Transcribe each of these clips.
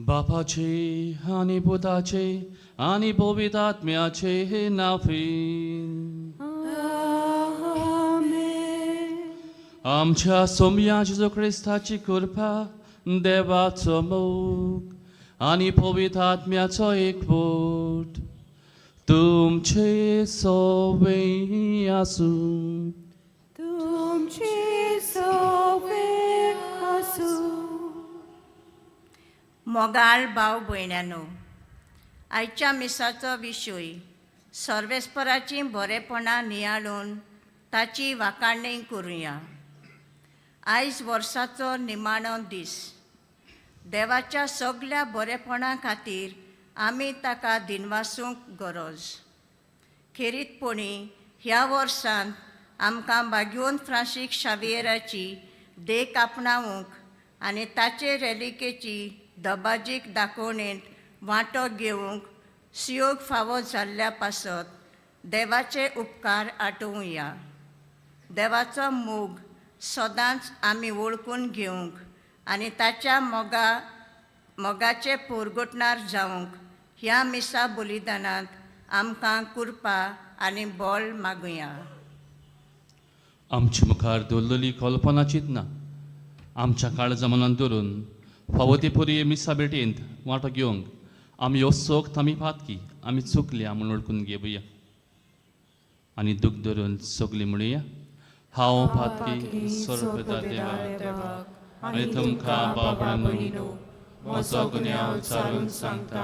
बापाचे आनी पुताचे आनी पवित्र आत्म्याचे नांवान. आमेन. आमच्या सोमया जेजू क्रिस्ताची कृपा, देवाचो मोग आनी पवित्र आत्म्याचो एकवट तुमचे सवे आसूं. तुमची सवे आसूं. मोगाळ भाव भयण्यानो, आयच्या मिसाचो विशय सर्वेस्पराचीं बरेपणां नियाळून ताची वाखाणणी करुया. आयज वर्साचो निमाणो दीस. देवाच्या सगल्या बरेपणा खातीर आमी ताका दिनवासूंक गरज. खेरीतपणी ह्या वर्सांत आमकां बागयोन फ्रांसीक शावियराची देख आपणावंक आनी ताचे रेलिकेची दबाजीक दाखोवणेंत वांटो घेवंक सुयोग फावो जाल्ल्या पासत देवाचे उपकार आठोवया. देवाचो मोग सदांच आमी वळखून घेवंक आनी ताच्या मोगाचे पोरगुटणार जावंक ह्या मिसा बलिदानांत आमकां कृपा आनी बळ मागुया. आमचे मुखार दवरलेली कल्पना चिंतना आमच्या काळजा मनान धरून फावो ते परी मिसा भेटेंत वांटो घेवंक आमी ह्यो सोक्त आमी पातकी, आमी चुकल्या म्हूण वळखून घेवया आनी दूख धरून सगळीं म्हणुया, हांव पातकी सोरपदा देवा आनी तुमकां बाबडांनो म्हजो गुन्यांव विचारून सांगता.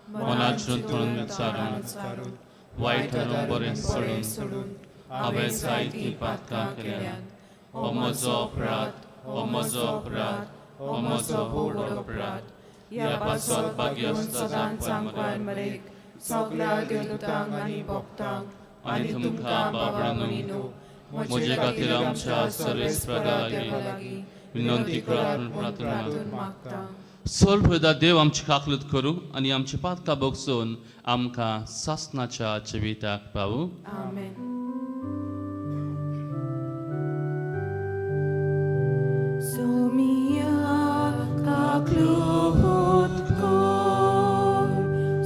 मनाचें तोंड विचारून, वायट ठरून बरें सोडून हांवें जायतीं पातकां केल्यांत. हो म्हजो अपराध, हो म्हजो अपराध, हो म्हजो व्हड अपराध. ह्या पासत भाग्यस्त सदांच मरेक सगळ्या देवतांक आनी भक्तांक आनी तुमकां बाबडांनो म्हजे खातीर आमच्या सर्वेस्परा लागीं विनंती करात म्हूण प्रार्थना मागता. सर्वदा देव आमची काकलूत करूं आनी आमची पातकां भोगसून आमकां सासनाच्या जिविताक पावूं. आमेन. Somia kaklut kor,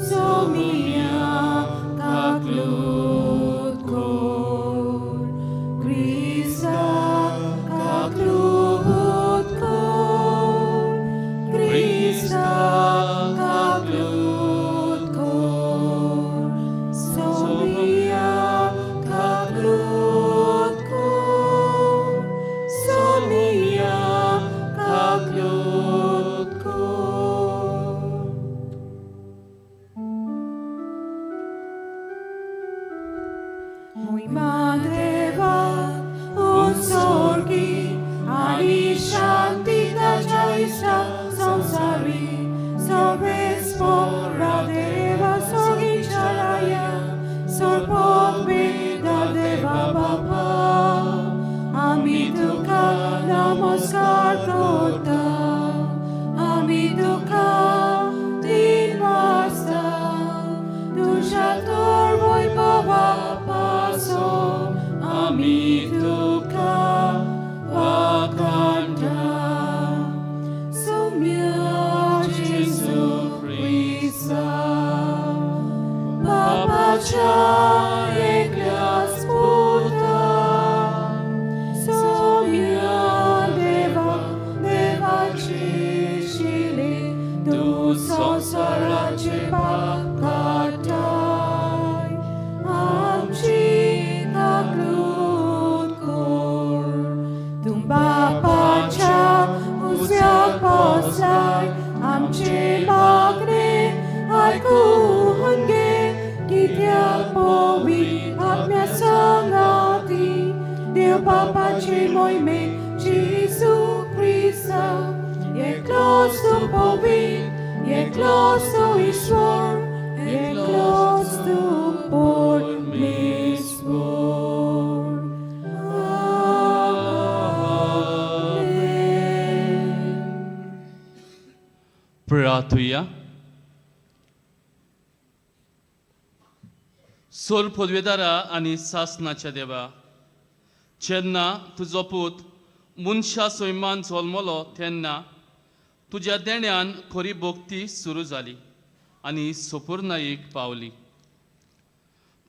Somia kaklut kor, Krista kaklut kor, Krista kaklut kor, Somia kaklut kor, Somia kaklut kor. Muy madre va unsorgi ani shanti dajaisa samsari sarvespora deva sorgi charaya sarpopida deva bapa ami dukkha namaskar kota ami dukkha dinvasta Dushator voy baba paso ami dukkha wakanda Sumya Jesu Krista Papa cha eklas puta Sumya deva deva chishili Tu sansara che pakatai Amchi kaklut kor Tumba pacha usya posai Amche magne आयकून कित्या powi आत्म्या संगाती देव बापाचे मोहिमे जेजू क्रिस्ता एकलोच तूं पवित्र, एकलोच तूं ईश्वर, एकलोच तूं परमेश्वर. आमेन. प्रार्थुया. सोर पदवेदारा आनी सासनाच्या देवा, जेन्ना तुजो पूत मनशा सैमान जल्मलो तेन्ना तुज्या देण्यान खरी भक्ती सुरू जाली आनी सुपूर्णायेक पावली.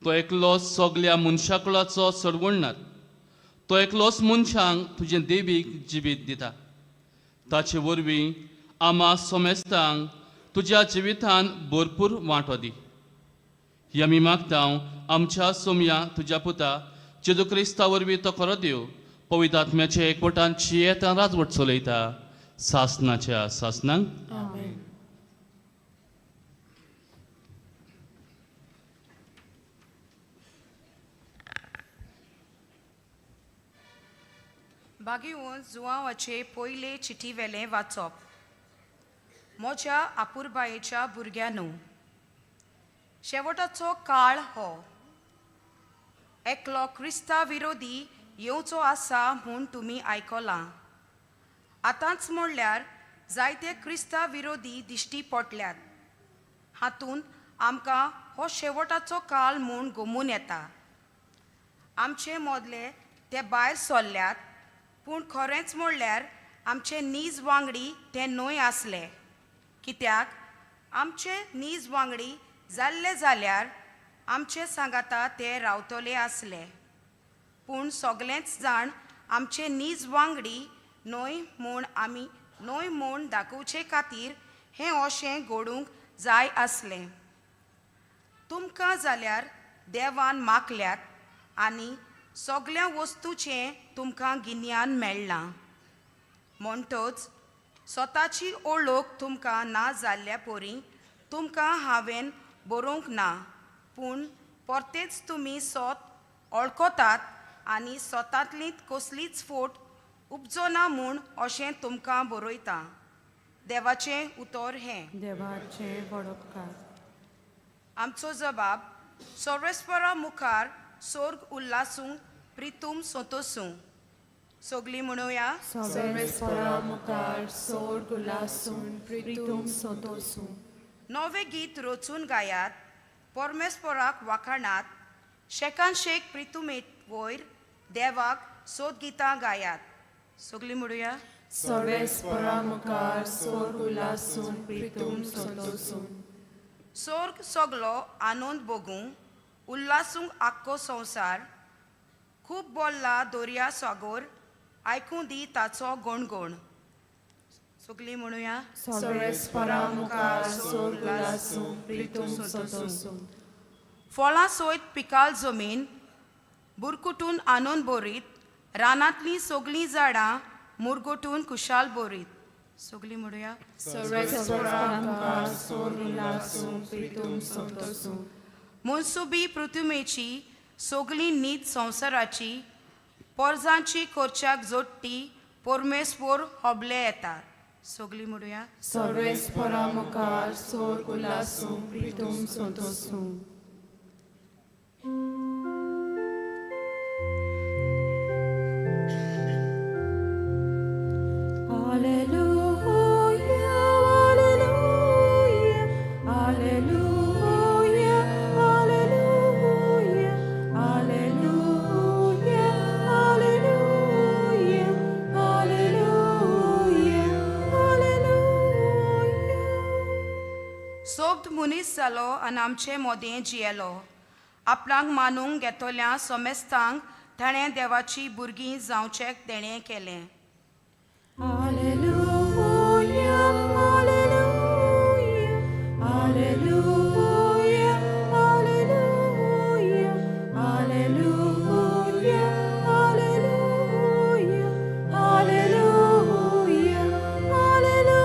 तो एकलो सगल्या मनशाकुळाचो सोडवणनार, तो एकलोच मनशांक तुजें देवीक जिवीत दिता. ताचे वरवीं आमा सोमेस्तांक तुज्या जिवितान भरपूर वांटो दी. ही आमी मागता आमच्या सोमया तुज्या पुता जेजू क्रिस्ता वरवीं तो खरो देव पवित्र आत्म्याच्या एकवटान जियेता राजवट चलयता सासनाच्या सासनांक. आमेन. बागेवन जुवांवाचे पयले चिटीवेलें वाचप. म्हज्या आपुरबायेच्या भुरग्यांनो, शेवटाचो काळ हो. एकलो क्रिस्ता विरोधी येवचो आसा म्हूण तुमी आयकलां. आतांच म्हणल्यार जायते क्रिस्ता विरोधी दिश्टी पडल्यात. हातूंत आमकां हो शेवटाचो काळ म्हूण गोमून येता. आमचे मोदले ते भायर सरल्यात, पूण खरेंच म्हणल्यार आमचे नीज वांगडी ते न्हय आसले. कित्याक आमचे नीज वांगडी जाल्ले जाल्यार आमचे सांगाता ते रावतले आसले. पूण सगलेंच जाण आमचे नीज वांगडी न्हय म्हूण आमी न्हय म्हूण दाखोवचे खातीर हें अशें घडूंक जाय आसलें. तुमकां जाल्यार देवान मागल्यात आनी सगल्या वस्तूचें तुमकां गिन्यान मेळ्ळां. म्हणटच स्वताची ओळख तुमकां ना जाल्ल्या परी तुमकां हांवें बरोवंक ना, पूण परतेच तुमी सोत वळखतात आनी स्वतांतली कसलीच फोट उपजना म्हूण अशें तुमकां बरयता. देवाचें उतर हें. देवाचें वडपकार. आमचो जबाब सर्वेस्परा मुखार सोर्ग उल्लासूं प्रितूम सोतोसूं. सगलीं म्हणुया. सर्वेस्परा मुखार सोड उल्लासून प्रितूम सोतोसूं. नवें गीत रचून गायात, परमेस्पराक वाखाणात, शेकान शेक प्रितुमे वयर देवाक सोद गितां गायात. सगलीं म्हणुया. सर्वेस्परा मुखार सोड उल्लासून प्रितूम सोतोसूं. सोर्ग सगलो आनंद भोगूं, उल्लासूंक आख्खो संवसार. खूब बोल्ला दर्या सागोर, आयकूं दी ताचो गणगण. सगलीं म्हणुया. सर्वेस्परा मुखार सोड उल्लासून प्रितूम सोतोसूं. फळां सयत पिकाल जमीन बुरकुटून आनंद बोरीत, रानांतलीं सगलीं झाडां मुरगुटून खुशाल बोरीत. सगलीं म्हणुया. सर्वेस्परा मुखार सोड उल्लासून प्रितूम सोतोसूं. मनसुबी पृथुमेची सगली नीत संवसाराची पोरजांची कोरच्याक जोडटी परमेस्वर होबले येता. सगलीं म्हणुया. सर्वेस्परा मुखार सोड उल्लासून प्रितूम सोतोसूं. Alleluia, alleluia, alleluia, alleluia, alleluia, alleluia, alleluia, alleluia. सोब्द मनीस जालो आनी आमचे मोदें जियेलो. आपणाक मानूंक घेतल्या सोमेस्तांक ताणें देवाची भुरगीं जावचें देणें केलें. Alleluia, alleluia, alleluia, alleluia, alleluia, alleluia, alleluia, alleluia.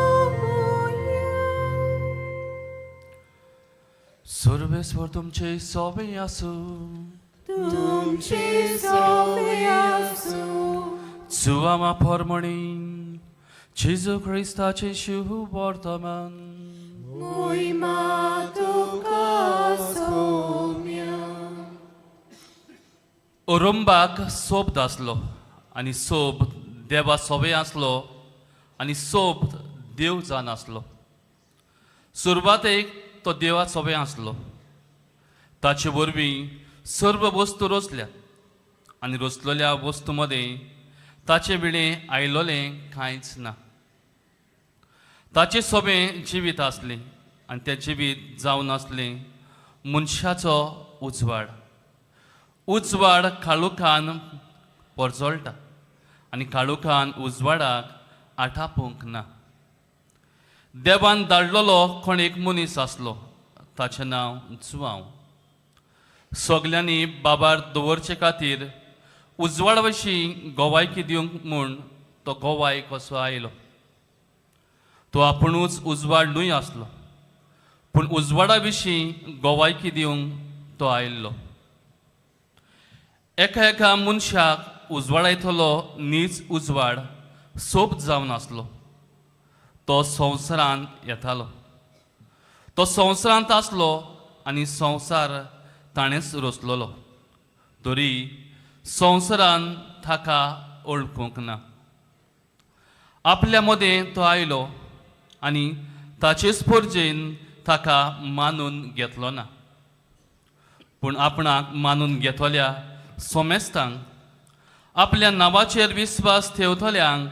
सर्वेस्वर तुमचे सोबे आसूं. तुमची सोबे आसूं. सुवामा फॉर्मणी जेजू क्रिस्ताचे शुभ वर्तमान. मोहिमा तुका सोम्या. ओरंबाक सोब्द आसलो आनी सोब देवा सोबे आसलो आनी सोब देव जावन आसलो. सुरवातेक तो देवा सोबे आसलो. ताचे वरवीं सर्व वस्तू रचल्यात आनी रचलेल्या वस्तू मदें ताचे विणें आयलोलें कांयच ना. ताचें सोबें जिवीत आसलें आनी तें जिवीत जावन आसलें मनशाचो उजवाड. उजवाड काळोखान परजळटा आनी काळोखान उजवाडाक आठापूंक ना. देवान धाडलेलो कोण एक मनीस आसलो, ताचें नांव जुवांव. सगल्यांनी बाबार दवरचे खातीर उजवाडा विशीं गोवायकी दिवंक म्हूण तो गोवाय कसो आयलो. तो आपुणूच उजवाड न्हय आसलो, पूण उजवाडा विशीं गोवायकी दिवंक तो आयिल्लो. एका एका मनशाक उजवाडायतलो नीज उजवाड सोब जावन आसलो. तो संवसारांत येतालो, तो संवसारांत आसलो आनी संवसार ताणेंच रचलोलो, तरी संवसारान ताका वळखूंक ना. आपल्या मदें तो आयलो आनी ताचेच पोरजेन ताका मानून घेतलो ना. पूण आपणाक मानून घेतल्या सोमेस्तांक, आपल्या नांवाचेर विस्वास ठेवतल्यांक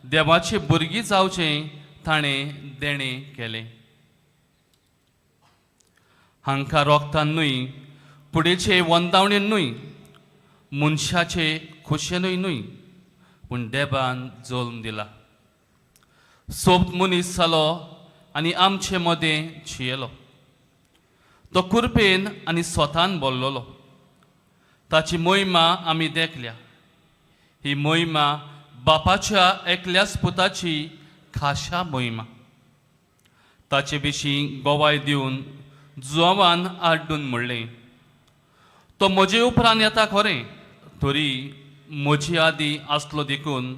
देवाची भुरगीं जावचें ताणें देणें केलें. हांकां रोगतान न्हय, कुडीचे वंदावणेन न्हय, मनशाचे खोशेनूय न्हय, पूण देवान जल्म दिला. सोब मनीस जालो आनी आमचे मदें जियेलो. तो कुरपेन आनी स्वतान बोल्लोलो. ताची मोहिमा आमी देखल्या. ही मोहिमा बापाच्या एकल्याच पुताची खाशा मोहिमा. ताचे विशीं गोवाय दिवन जुवान आड्डून म्हणलें, तो म्हजे उपरांत येता खरें, तरी म्हजे आदीं आसलो देखून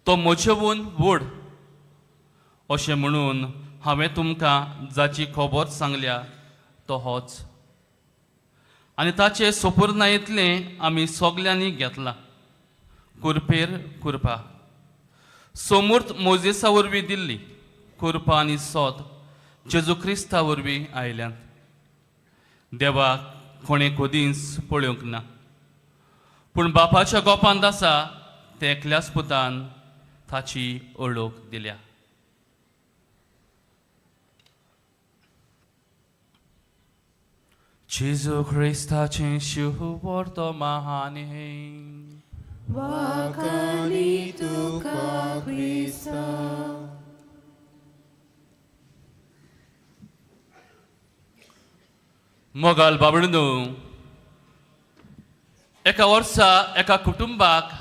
तो म्हजेवून व्हड. अशें म्हणून हांवें तुमकां जाची खबर सांगल्या तो होच. आनी ताचे सोपुर्नायेंतलें आमी सगल्यांनी घेतलां, कुरपेर कुरपा. सोमूर्त मोजेसा वरवीं दिल्ली कुरपा आनी सोद जेजू क्रिस्ता वरवीं आयल्यात. देवाक कोणें कदींच पळोवंक ना, पूण बापाच्या गोपांत आसा ते एकल्याच पुतान ताची ओळख दिल्या. जेजू क्रिस्ताचें शुभवर्तमान हें. वाखाणी तुका क्रिस्ता. मोगाल बाबडनो, एका वर्सा एका कुटुंबाक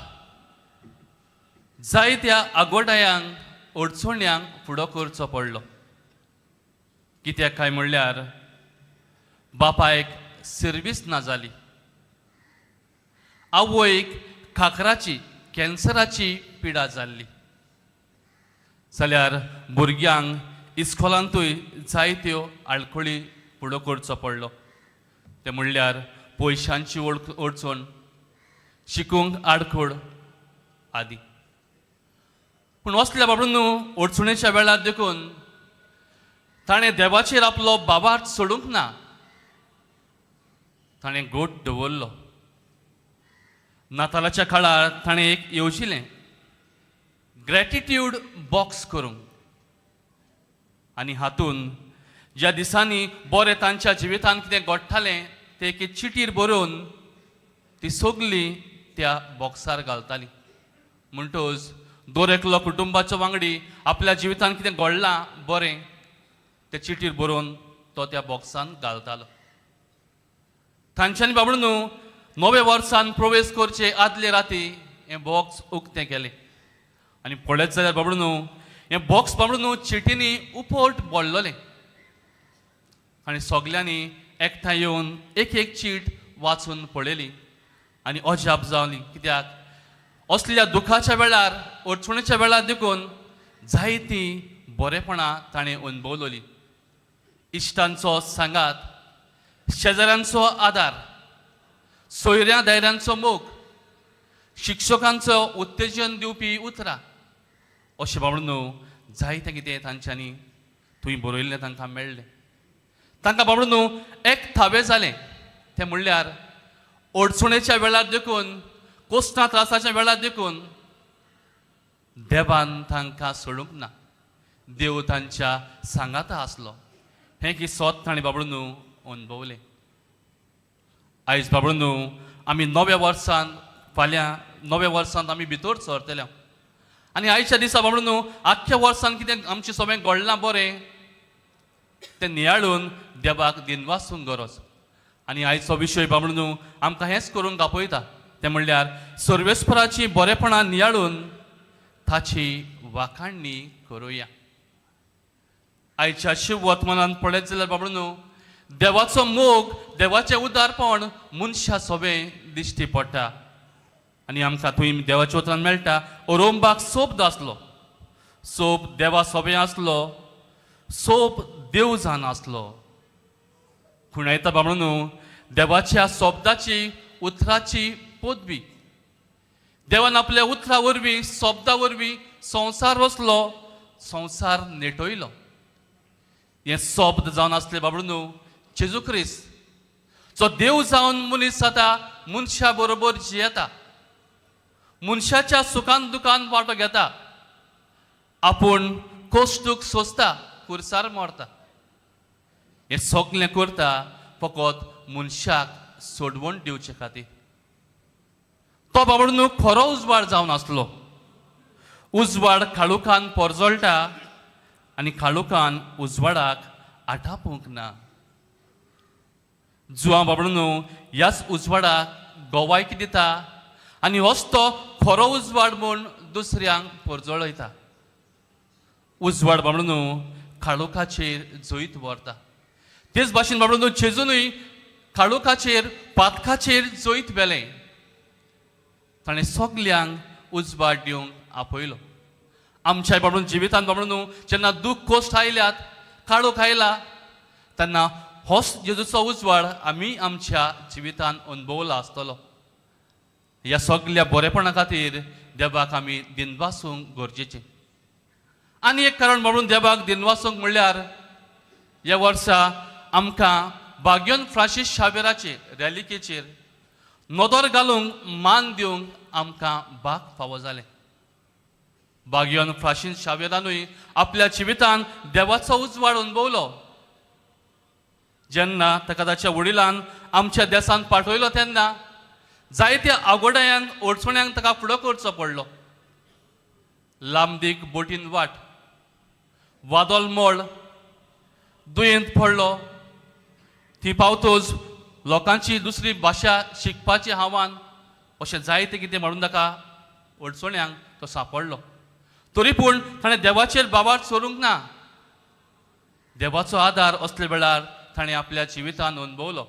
जायत्या आगोटायांक अडचण्यांक फुडो करचो पडलो. कित्याक काय म्हणल्यार बापायक सर्वीस ना जाली, आवयक खाकराची कॅन्सराची पिडा जाल्ली, जाल्यार भुरग्यांक इस्कोलांतूय जायत्यो आडखळी फुडो करचो पडलो. तें म्हणल्यार पयशांची अडचण, शिकूंक आडखळ आदी. पूण असल्या बाबडो न्हू अडचणेच्या वेळार देखून ताणें देवाचेर आपलो बाबार्थ सोडूंक ना. ताणें गोट दवरलो. नातालाच्या काळार ताणें एक येवजिलें, ग्रॅटिट्यूड बॉक्स करूंक. आनी हातून ज्या दिसांनी बरें तांच्या जिवितांत कितें घडटालें तें एके चिटीर बरोवन ती सगली त्या बॉक्सार घालताली. म्हणटच दर एकलो कुटुंबाचो वांगडी आपल्या जिवितांत कितें घडलां बरें तें चिटीर बरोवन तो त्या बॉक्सान घालतालो. तांच्यांनी बाबडो न्हू नव्या वर्सान प्रवेश करचे आदले राती हें बॉक्स उक्तें केलें आनी पळयत जाल्यार बाबडो न्हू हें बॉक्स बाबडो न्हू चिटींनी उपट भरलेलें. आनी सगल्यांनी एकठांय येवन एक एक चीट वाचून पळयली आनी अजाप जाली. कित्याक असल्या दुखाच्या वेळार अडचणीच्या वेळार देखून जायतीं बरेपणां ताणें अणभवलोली. इश्टांचो सांगात, शेजाऱ्यांचो आदार, सोयऱ्या दायऱ्यांचो मोग, शिक्षकांचो उत्तेजन दिवपी उतरां, अशें बाबडो न्हू जायतें कितें तांच्यांनी थंय बरयल्लें तांकां मेळ्ळें. तांकां बाबडो न्हू एक थावें जालें, तें म्हणल्यार अडचणेच्या वेळार देखून, कोसना त्रासाच्या वेळार देखून देवान तांकां सोडूंक ना. देव तांच्या सांगाता आसलो. हें की सोत ताणें बाबडो अनुभवलें. आयज बाबडो आमी नव्या वर्सान, फाल्यां नव्या वर्सांत आमी भितर सरतले आनी आयच्या दिसा बाबडो आख्ख्या वर्सान कितें आमचें सगळें घडलां बरें तें नियाळून देवाक दिनवासूंक गरज. आनी आयचो विशय बाबडो आमकां हेंच करूंक आपयता, तें म्हणल्यार सर्वेस्पराची बरेपणां नियाळून ताची वाखाणणी करुया. आयच्या शिववर्तमानान पळयत जाल्यार बाबडो देवाचो मोग, देवाचें उदारपण मनशा सोबें दिश्टी पडटा. आनी आमकां थंय देवाच्या उतरान मेळटा, ओरोंबाक सोब आसलो, सोब देवा सोबें आसलो, सोब देव जावन आसलो. खुणायता बाबडो देवाच्या शब्दाची, उतराची पदवी. देवान आपल्या उतरा वरवीं, शब्दा वरवीं संवसार रचलो, संवसार नेटयलो. हें शब्द जावन आसलें बाबडो जेजू क्रिस्त, जो देव जावन मनीस जाता, मनशा बरोबर जियेता, मनशाच्या सुखान दुखान वांटो घेता, आपूण कोश्टूक सोंसता, कुर्सार मरता. हें सगलें करता फकत मनशाक सोडवण दिवचे खातीर. तो बाबडो खरो उजवाड जावन आसलो. उजवाड काळोखान परजळटा आनी काळोखान उजवाडाक आटापूंक ना. जुवां बाबडो ह्याच उजवाडाक गोवायकी दिता आनी होच तो खरो उजवाड म्हूण दुसऱ्यांक परजळयता. उजवाड बाबडो काळोखाचेर जैत व्हरता. तेच भाशेन बाबडो जेजूनय काळोखाचेर, पातकाचेर जैत व्हेलें. ताणें सगल्यांक उजवाड दिवंक आपयलो. आमच्या बाबडो जिवितान बाबडो जेन्ना दूख कोश्ट आयल्यात, काळोख आयला, तेन्ना होच जेजूचो उजवाड आमी आमच्या जिवितान अनुभवला आसतलो. ह्या सगल्या बरेपणा खातीर देवाक आमी दिनवासूंक गरजेचें. आनी एक कारण म्हणून देवाक दिनवासूंक म्हणल्यार ह्या वर्सा आमकां बाग्योन फ्रांसीस शावेराचेर रॅलिकेचेर नदर घालूंक, मान दिवंक आमकां भाग फावो जालें. बाग्योन फ्रांसीस शावेरानूय आपल्या जिवितान देवाचो उजवाड अनुभवलो. जेन्ना ताका ताच्या वडिलान आमच्या देसान पाठयलो तेन्ना जायत्या आगोड्यांक, अडचण्यांक ताका फुडो करचो पडलो. लांबदीक बोटीन वाट, वादळ मोळ, दुयेंत पडलो. ती पावतोच लोकांची दुसरी भाशा शिकपाचें आव्हान, अशें जायतें कितें म्हणून ताका अडचण्यांक तो सांपडलो. तरी पूण ताणें देवाचेर बाबार सोडूंक ना. देवाचो आदार असल्या वेळार ताणें आपल्या जिवितान अनुभवलो.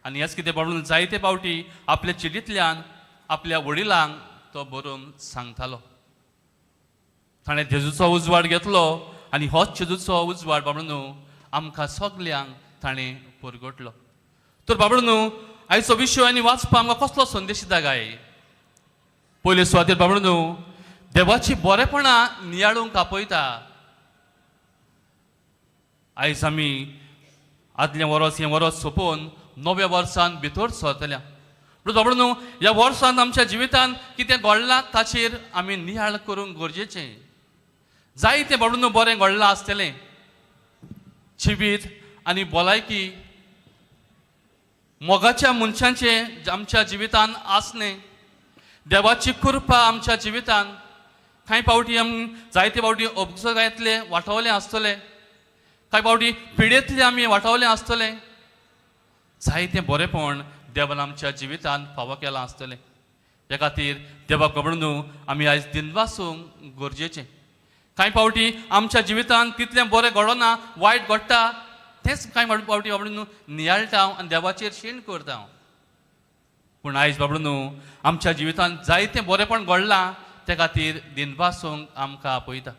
आनी हेच कितें म्हणून जायते फावटी आपल्या चिटींतल्यान आपल्या वडिलांक तो बरोवन सांगतालो. ताणें जेजूचो उजवाड घेतलो आनी होच जेजूचो उजवाड बाबडो आमकां सगल्यांक ताणें परगटलो. तर बाबडो आयचो विशय आनी वाचपा आमकां कसलो संदेश दिता काय? पयले सुवातेर बाबडो देवाची बरेपणां नियाळूंक आपयता. आयज आमी आदलें वरस हें वरस सोंपोवन नव्या वर्सान भितर सरतल्या. पूण बाबडो ह्या वर्सान आमच्या जिवितान कितें घडलां ताचेर आमी नियाळ करूंक गरजेचें. जायतें बाबडो बरें घडलां आसतलें, जिवीत आनी भलायकी, मोगाच्या मनशांचें आमच्या जिवितान आसलें, देवाची कृपा आमच्या जिवितान. कांय फावटी आमी जायते फावटी अपघातांतले वाटावले आसतले, कांय फावटी पिडेंतले आमी वाटावले आसतले. जायतें बरेपण देवान आमच्या जिवितान फावो केलां आसतलें. त्या खातीर देवाक खबर न्हू आमी आयज दिनवासूंक गरजेचें. कांय फावटी आमच्या जिवितान तितलें बरें घडना, वायट घडटा, तेंच कांय फावटी बाबडो न्हू नियाळटा हांव आनी देवाचेर शीण करता हांव. पूण आयज बाबडो न्हू आमच्या जिवितान जायतें बरेंपण घडलां, त्या खातीर दिनवासूंक आमकां आपयता.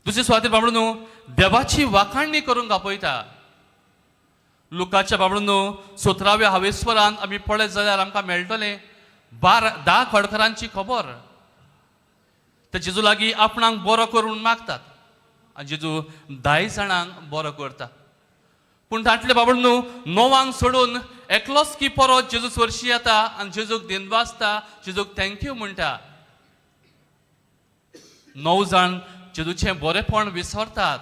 दुसरे सुवातेर बाबडो न्हू देवाची वाखाणणी करूंक आपयता. लुकाच्या बाबडो न्हू 17व्या हावेस्वरान आमी पळयत जाल्यार आमकां मेळटलें 10 खडखरांची खबर. ते जेजू लागीं आपणाक बरो करून मागतात आनी जेजू 10 जाणांक बरो करता. पूण तांतले बाबडो न्हू 9 सोडून एकलोच की परत जेजू चोरशी येता आनी जेजूक दिनवासता, जेजूक thank you म्हणटा. 9 जाण जेजूचें बरेंपण विसरतात.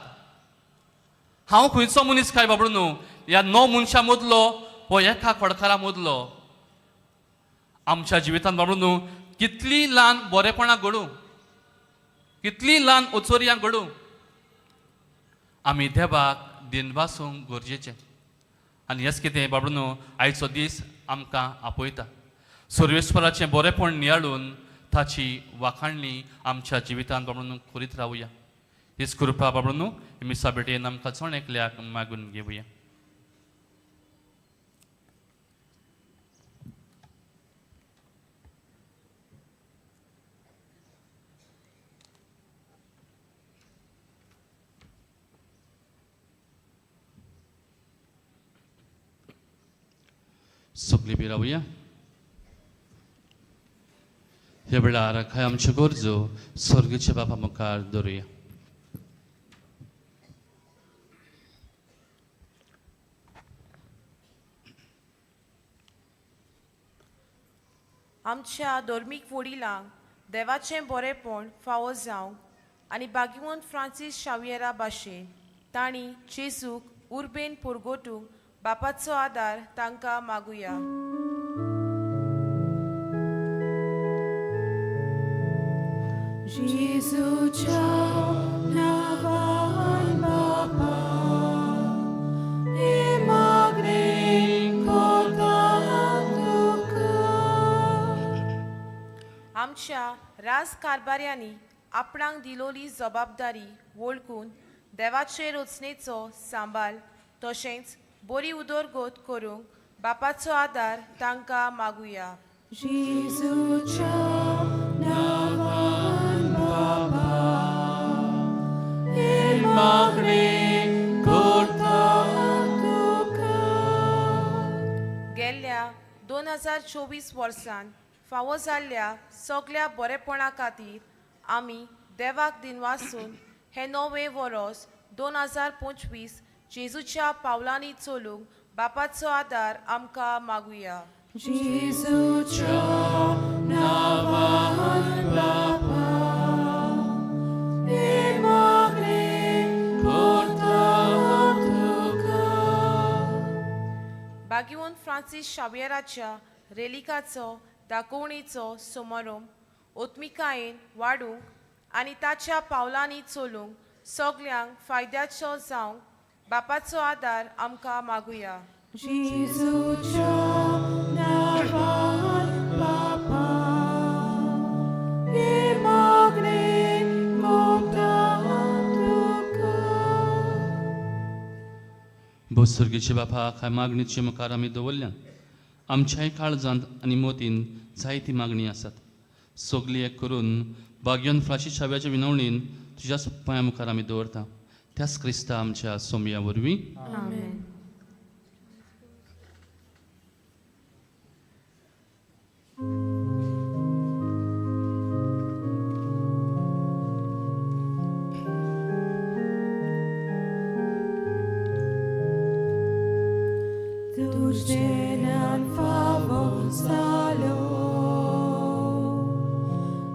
हांव खंयचो मनीस काय बाबडो न्हू, ह्या 9 मनशां मदलो हो एका खोडकारा मदलो. आमच्या जिवितांत बाबडो न्हू कितलीं ल्हान बरेपणां घडूं, कितलीं ल्हान ओचोरयां घडूं, आमी देवाक दिनवासूंक गरजेचें. आनी हेंच कितें बाबडो न्हू आयचो दीस आमकां आपयता. सर्वेस्पराचें बरेंपण नियाळून ताची वाखाणणी आमच्या जिवितांत बाबडो न्हू करीत रावया. हीच कृपा बाबडो न्हू मिसा भेटेन आमकां चण एकल्याक मागून घेवया. सगळीं बी रावया. ह्या वेळार खंय आमच्यो गरजो स्वर्गीच्या बापा मुखार दवरुया. आमच्या धर्मीक वडिलांक देवाचें बरेंपण फावो जावंक आनी बागिवंत फ्रांसीस शावियरा भाशेन तांणी जेजूक उर्बेन पुरगोटूंक बापाचो आदार तांकां मागुया. जेजूच्या नांवान बापा, हे मागणें करता तुका. आमच्या राज कारभाऱ्यांनी आपणाक दिलोली जबाबदारी वळखून देवाचे रचनेचो सांबाळ तशेंच बरी उदरगत करूंक बापाचो आदार तांकां मागुया. जेजूच्या नांवान बापा, हे मागणें करता तुका. गेल्ल्या 2024 वर्सान फावो जाल्ल्या सगल्या बरेपणा खातीर आमी देवाक दिनवासून हें नवें वरोस 2025 जेजूच्या पावलांनी चलूंक बापाचो आदार आमकां मागुया. जेजूच्या नांवान बापा, हे मागणें करता तुका. बागिवंत फ्रांसीस शावियराच्या रेलिकाचो दाखोवणेचो समारोप ओत्मिकायेन वाडूंक आनी ताच्या पावलांनी चलूंक सगल्यांक फायद्याचो जावंक बापाचो आदार आमकां मागुया. जेजूच्या नांवान बापा, हे मागणें करता तुका. भोसर्गीचे बापा, काय मागणीचे मुखार आमी दवरल्यान आमच्याय काळजांत आनी मोतीन जायती मागणी आसात. सगली एक करून बाग्योन फ्रांसीस शाव्याच्या विनवणीन तुज्याच पांया मुखार आमी दवरता. त्याच क्रिस्ता आमच्या सोमया वरवीं. आमेन. तुझे नाम फावो जालो,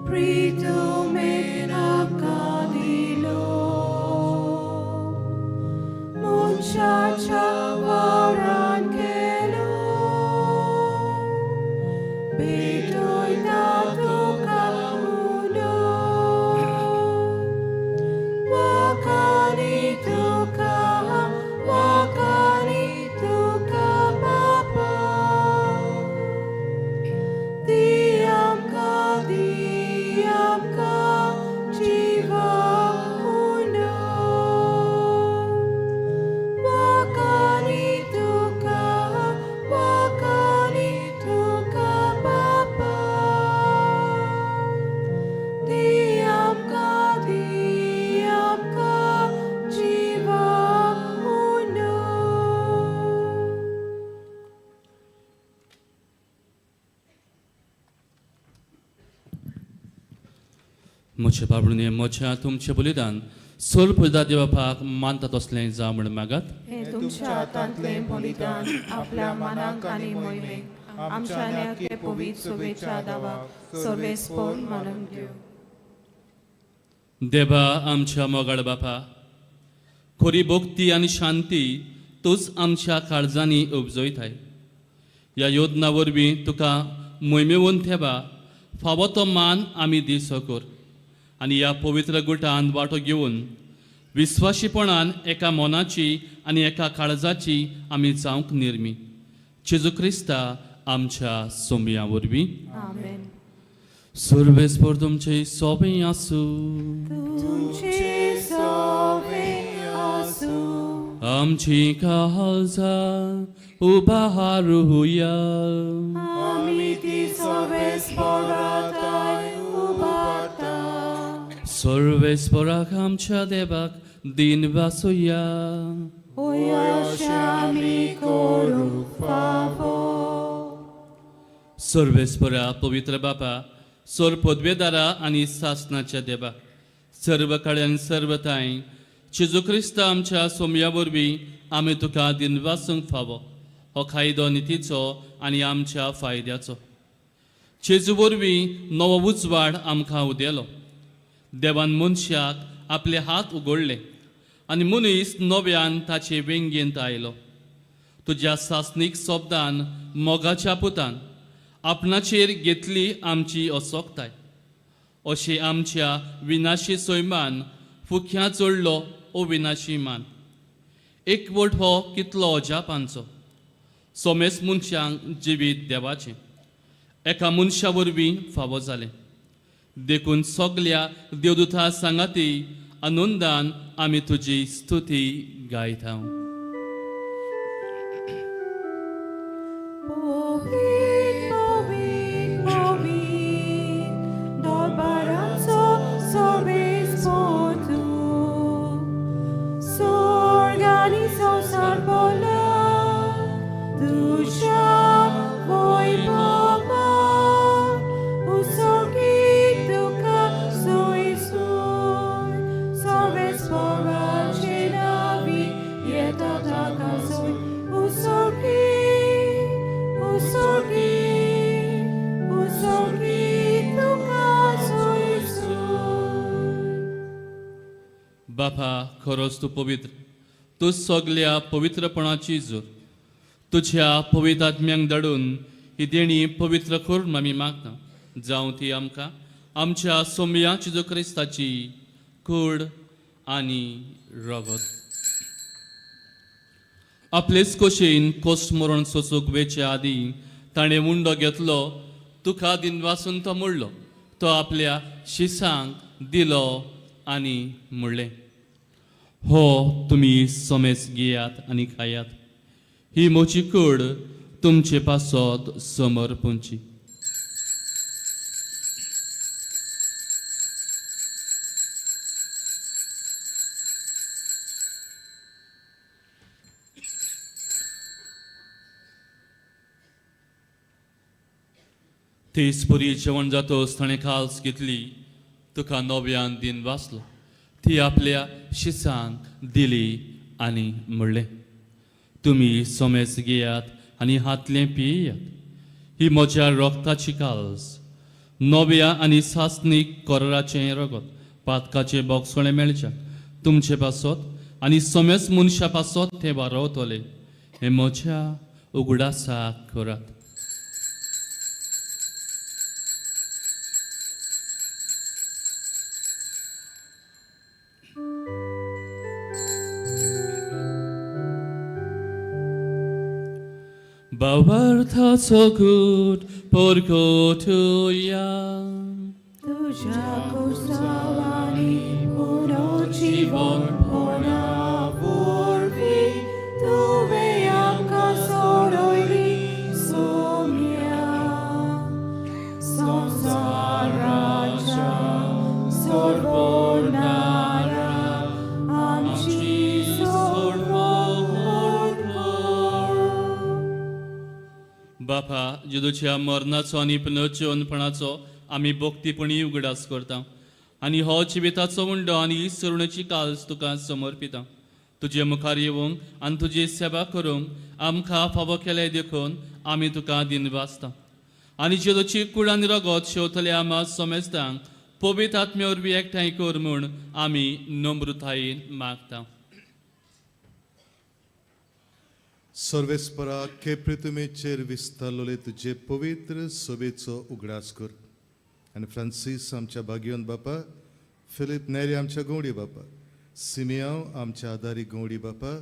प्रीतुमेन आमकां दिलो, मनशाच्या वावरान केलो, भेटयता तुका उलो, वाखाणी तुका, वाखाणी तुका बापा, दी आमकां, दी आमकां जिवा उलो, वाखाणी तुका, वाखाणी तुका बापा, दी आमकां, दी आमकां जिवा उलो. म्हजे बाबडून म्हज्या तुमचें बलिदान सर्व देवपाक मानता तसलें जावं म्हण मागात. हे तुमच्या हातांतलें बलिदान आपल्या मनाक आनी मोहिमेक आमच्या न्याके पवित्र शुभेच्छा दावाक सर्वेस्पोर मानून दिवं. देवा आमच्या मोगाळ बापा, खरी भक्ती आनी शांती तूंच आमच्या काळजांनी उपजयताय. ह्या योजना वरवीं तुका मोहिमेवन थेवा फावो तो मान आमी दिसो कर आनी ह्या पवित्र गुटान वांटो घेवन विस्वाशीपणान एका मनाची आनी एका काळजाची आमी जावंक निर्मी. जेजू क्रिस्ता आमच्या सोमया वरवीं. आमेन. सुर्वेस्पर तुमचे सोबें आसूं. तुमचे सोबें आसूं. आमची काळजां उबारुया. आमी ती सोबेस्पराताय उबारता. सर्वेस्पराक आमच्या देवाक दिन वासुया. होय अशें आमी करूंक फावो. सर्वेस्परा पवित्र बापा, सोर पदवेदारा आनी सासनाच्या देवा, सर्व कडेन सर्व थांय जेजू क्रिस्त आमच्या सोमया वरवीं आमी तुका दिनवासूंक फावो. हो कायदो नितीचो आनी आमच्या फायद्याचो. जेजू वरवीं नवो उजवाड आमकां उदेलो. देवान मनशाक आपले हात उगडले आनी मनीस नव्यान ताचे वेंगेंत आयलो. तुज्या सासणीक शब्दान मोगाच्या पुतान आपणाचेर घेतली आमची असोक्ताय. अशें आमच्या विनाशी सैमान फुक्यां चडलो अविनाशी मान. एकवट हो कितलो अजापांचो. सोमेस मनशांक जिवीत देवाचें एका मनशा वरवीं फावो जालें. देखून सगल्या देवदूता सांगाती आनंदान आमी तुजी स्तुती गायता. पवीत पवीत पवीत दरबाराचो सोबेस्पर तूं. स्वर्ग आनी संवसार भरला तुज्या वैभवान. उसोगीत तुका सुय सुय. सोबेस्पराचे नांवी येता ताका सोय. उसोगीत उसोगीत उसोगीत तुका सुय सुय. बापा, खरोच तूं पवित्र, तूं सगल्या पवित्रपणाची जोर. तुज्या पवित्र आत्म्यांक धाडून ही देणी पवित्र करून आमी मागता, जावं ती आमकां आमच्या सोमया जेजू क्रिस्ताची कूड आनी रगत. आपलेच कोशेन कोस्ट मरण सोसूंक वेचे आदीं ताणें उंडो घेतलो, तुका दिनवासून तो मोडलो, तो आपल्या शिसांक दिलो आनी म्हणलें, हो तुमी समेस घेयात आनी खायात. ही म्हजी कूड तुमचे पासत समर्पूंची. तेच परी जेवण जातोच ताणें काल्स घेतली, तुका नव्यान दिन वाचलो, ती आपल्या शिसांक दिली आनी म्हणलें, तुमी सोमेस घेयात आनी हातलें पियात. ही म्हज्या रोगताची काल्स, नव्या आनी सासणीक कोराचें रगत, पातकाचें बोगसोळें मेळच्या तुमचे पासत आनी सोमेस मनशा पासत तें वारवतलें. हें म्हज्या उगडासाक करात. भावार्थाचो गूट परगटुया. तुज्या कुसावानी पुनर्जीवनपणा वरवीं तुवें आमकां सोडयली सोम्या. संवसाराच्या सोडवणारा आमची सोडवण कर. बापा, जेजूच्या मरणाचो आनी पुनर्जीवनपणाचो आमी भक्तीपणी उगडास करता आनी हो जिविताचो उंडो आनी सरुणेची काल्स तुका समर्पिता. तुजे मुखार येवंक आनी तुजी सेवा करूंक आमकां फावो केलें देखून आमी तुका दिनवासता. आनी जेजूची कूड आनी रगत शेवतले आमा सोमेस्तांक पवित्र आत्म्या वरवीं एकठांय कर म्हूण आमी नम्रतायेन मागता. सर्वेस्परा के प्रितुमेचेर विस्तारलोले तुजे पवित्र सभेचो उगडास कर आनी फ्रांसीस आमच्या भाग्यवंत बापा, फिलीप नेरी आमच्या गवडी बापा, सिमियांव आमच्या आदारी गवडी बापा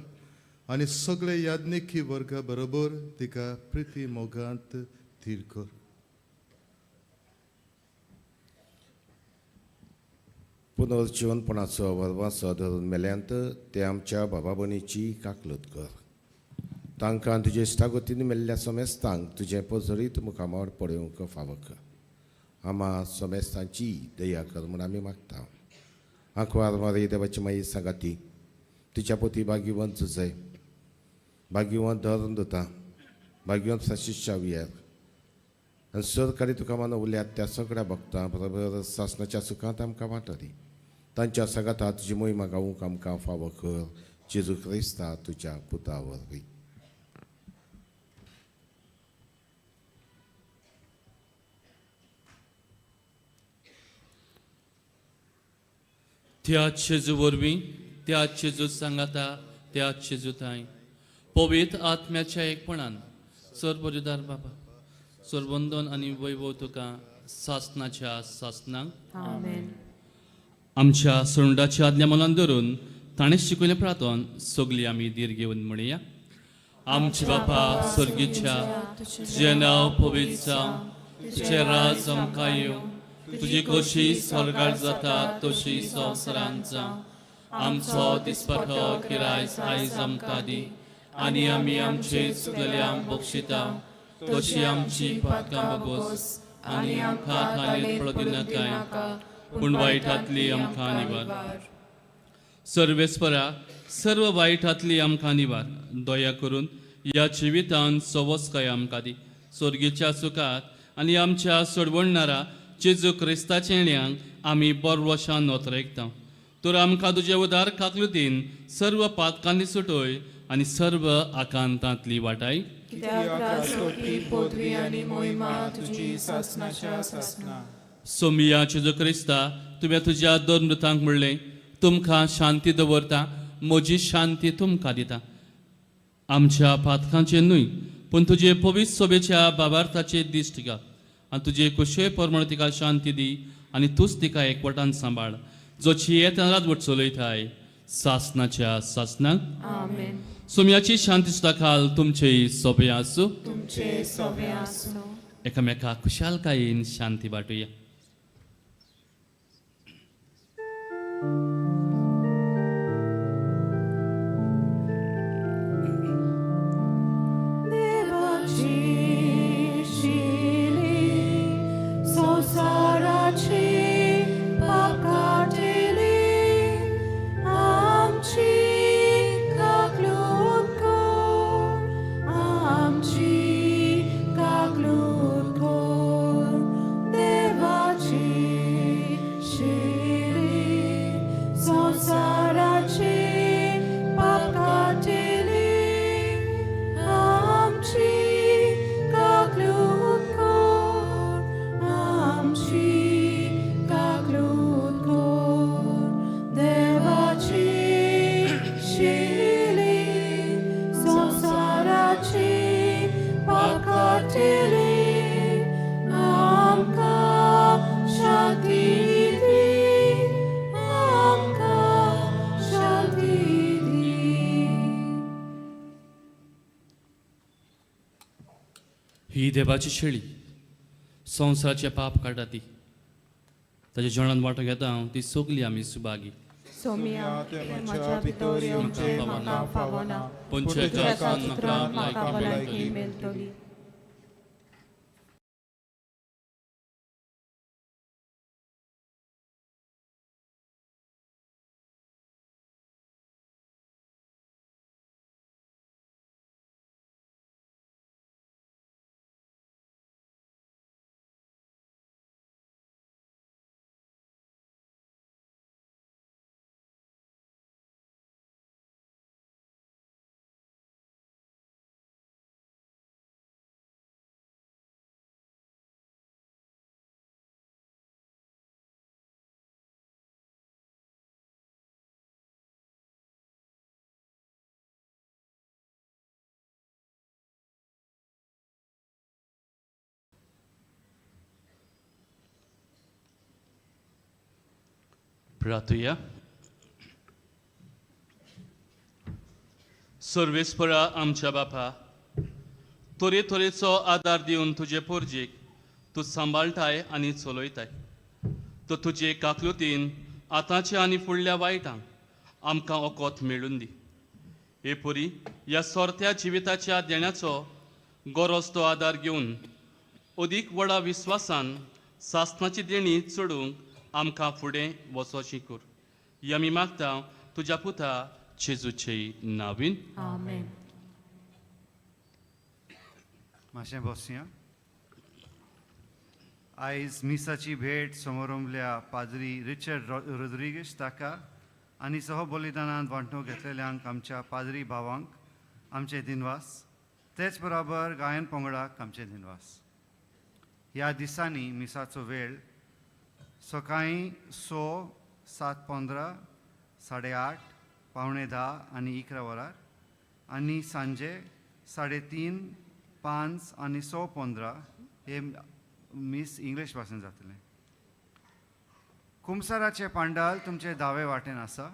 आनी सगळे याज्ञिकी वर्गा बरोबर तिका प्रिती मोगांत थीर कर. पुनर्जिवनपणाचो वर्वाचो धरून मेल्यांत ते आमच्या बाबा भयणीची काकलत कर. तांकां तुजे इश्टागतीन मेल्ल्या समेस्तांक तुजें पजरीत मुखामळ पळोवंक फावो कर. आमा समेस्तांची दया कर म्हूण आमी मागता. आंकवार मारी देवाची माई सांगाती तुज्या पोती भाग्यवंत जुजय, भाग्यवंत धरून दिता, भाग्यवंत फ्रांसीस शावियर आनी सरकारी तुका मान उरल्यात त्या सगळ्या भक्तां बरोबर सासणाच्या सुखांत आमकां वांटो दी. तांच्या सांगाता तुजी मोहिमा गावूंक आमकां फावो कर जेजू क्रिस्ता तुज्या पुता वरवीं. त्या जेजू वरवीं, त्या जेजू सांगाता, त्या जेजू थांय पवित्र आत्म्याच्या एकपणान सर्वजुदार बाबा सर्वंदन आनी वैभव तुका सासनाच्या सासनाक. आमेन. आमच्या सोंडाच्या आदल्या मनान धरून ताणें शिकयलें प्रार्थन सगळी आमी धीर घेवन म्हणया. आमचे बापा स्वर्गीच्या, तुजें नांव पवित्र जावं, तुजें राज आमकां येवं, तुजी खोशी स्वर्गार जाता तशी संवसारांत जावं. आमचो दिसपटो किरायस आयज आमकां दी आनी आमी आमचे चुकलेल्यांक बक्षिता तशी आमची पातकां बगोस आनी आमकां थानेर पडो दिनाकाय पूण वायटांतली आमकां निवार. सर्वेस्परा सर्व वायटांतली आमकां निवार. दया करून ह्या जिवितान सवस्काय आमकां दी. स्वर्गीच्या सुखात आनी आमच्या सोडवणणारा जेजू क्रिस्ताच्या येण्यांक आमी बरवशान नोतरेकता. तर आमकां तुजे उदार काकलुतीन सर्व पातकांनी सुटय आनी सर्व आकांतांतली वाटाय. कित्याक राजकोटी पदवी आनी मोहिमा तुजी सासनाच्या सासना. सोमिया जेजू क्रिस्ता, तुवें तुज्या दोन मृतांक म्हणलें, तुमकां शांती दवरता, म्हजी शांती तुमकां दिता. आमच्या पातकांचेर न्हय पूण तुजे पवित्र सोबेच्या बाबार्थाचेर दिश्ट घाल आनी तुजे कुशे प्रमाण तिका शांती दी आनी तूंच तिका एकवटान सांबाळ, जो येतना राजवट चलयताय सासनाच्या सासनाक. आमेन. सोम्याची शांती सुद्दां खाल तुमचे सोबे आसूं. तुमचे सोबे आसूं. एकामेका खुशालकायेन शांती वांटुया. देवाची शिली संवसाराची पाप काडटली, आमची काकलूत कर, आमची काकलूत कर. देवाची शिली संवसाराची पाप काडटली, आमची काकलूत कर, आमची काकलूत कर. देवाची शिली संवसाराची पाप काडटली, आमकां शांती दी, आमकां शांती दी. ही देवाची शेळी संवसाराचें पाप काडटा ती ताच्या जेवणान वांटो घेता हांव ती सगली आमी सुभागी. सोमिया, म्हज्या भितर येवचें म्हाका फावना, पूण तुज्या तुज्या सुत्रान म्हाका भलायकी मेळटली. प्रार्थुया. सर्वेस्परा आमच्या बापा, तरेतरेचो आदार दिवन तुजे पोरजेक तूं सांबाळटाय आनी चलयताय. तो तुजे काकलुतीन आतांच्या आनी फुडल्या वायटांक आमकां ओकोत मेळून दी. हे परी ह्या सोरत्या जिविताच्या देण्याचो गरज तो आदार घेवन अदीक व्हडा विस्वासान सासणाची देणी चडूंक आमकां फुडें वचोशी कर. ही आमी मागता तुज्या पुता जेजूचे नावीन. आमेन. मातशें बसया. आयज मिसाची भेट समारंभल्या पाद्री रिचर्ड रोद्रिगीश ताका आनी सह बलिदानांत वांटो घेतलेल्यांक आमच्या पाद्री भावांक आमचे दिनवास, तेच बराबर गायन पंगडाक आमचे दिनवास. ह्या दिसांनी मिसाचो वेळ सकाळीं 6, 7:15, 8:30, 9:45 आनी 11 वरार आनी सांजे 3:30, 5 आनी 6:15 हे मीस इंग्लीश भाशेन जातलें. कुमसाराचें पांडाल तुमचे दावे वाटेन आसा.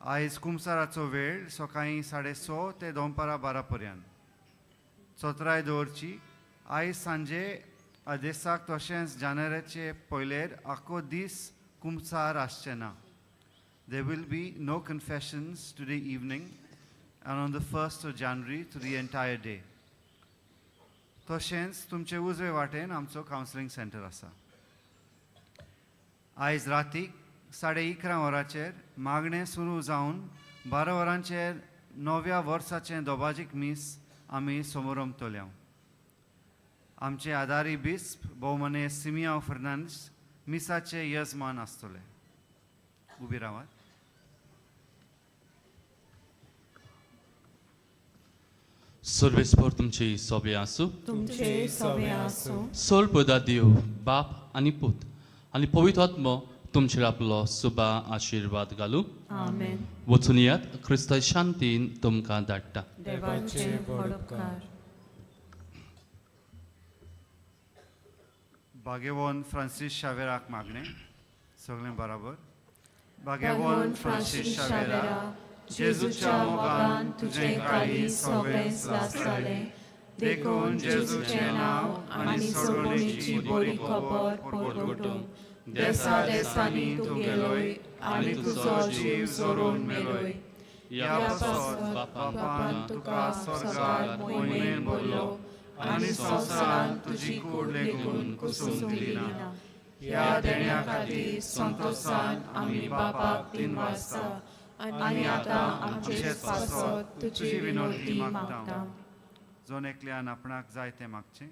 आयज कुमसाराचो वेळ सकाळीं 6:30 ते दनपारां 12 पर्यंत. चतराय दवरची. आयज सांजे आदेसाक तशेंच जानेराचे पयलेर आख्खो दीस कुमसार आसचें ना. There will be no confessions today evening and on the 1st of January to the entire day. तशेंच तुमचे उजवे वाटेन आमचो कावन्सिलींग सेंटर आसा. आयज रातीक 11:30 वरांचेर मागणें सुरू जावन 12 वरांचेर नव्या वर्साचें दोबाजीक मीस आमी समोरमतले. आमचे आदारी बिस्प भोवमाने सिमियांव फर्नांडीस मिसाचे यजमान आसतले. उबी रावात. सर्वेस्पर तुमचे सोबे आसूं. तुमचे सोबे आसूं. सोलपदा देव बाप आनी पूत आनी पवित्र आत्मो तुमचेर आपलो सुबा आशिर्वाद घालूं. आमेन. वचून यात, क्रिस्त शांतीन तुमकां धाडटा. देवाचे व्हड उपकार. बागेवन फ्रांसीस शावेराक मागणें सगळें बराबर. बागेवन फ्रांसीस शावेरा, जेजूच्या मोगान तुजें काळीज सगळेंच लासतालें, देखून जेजूचें नांव आनी सोडवणेची बरी खबर परगटूंक देसा देसांनी तूं गेलोय आनी तुजो जीव जोरून मेलोय. ह्या पासत बापान तुका स्वर्गार मोहिमेन भरलो आनी संवसारान तुजी कूड लेगून कुसूंक दिली ना. ह्या देण्या खातीर संतोशान आमी बापाक दिनवासता आनी आतां आमचेच पासत तुजी विनवती मागता. जोन एकल्यान आपणाक जाय तें मागचें.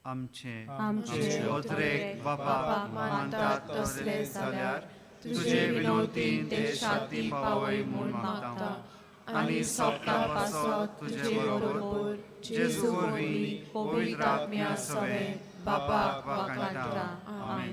आमचे आमचे अत्रेक बापा मानतात तसले जाल्यार तुजे विनवतीन ते शांती पावय म्हूण मागता आनी सोपता पासत तुजे बरोबर जेजू वरवीं पवित्र आत्म्या सवें बापाक वाखाणटा. आमेन.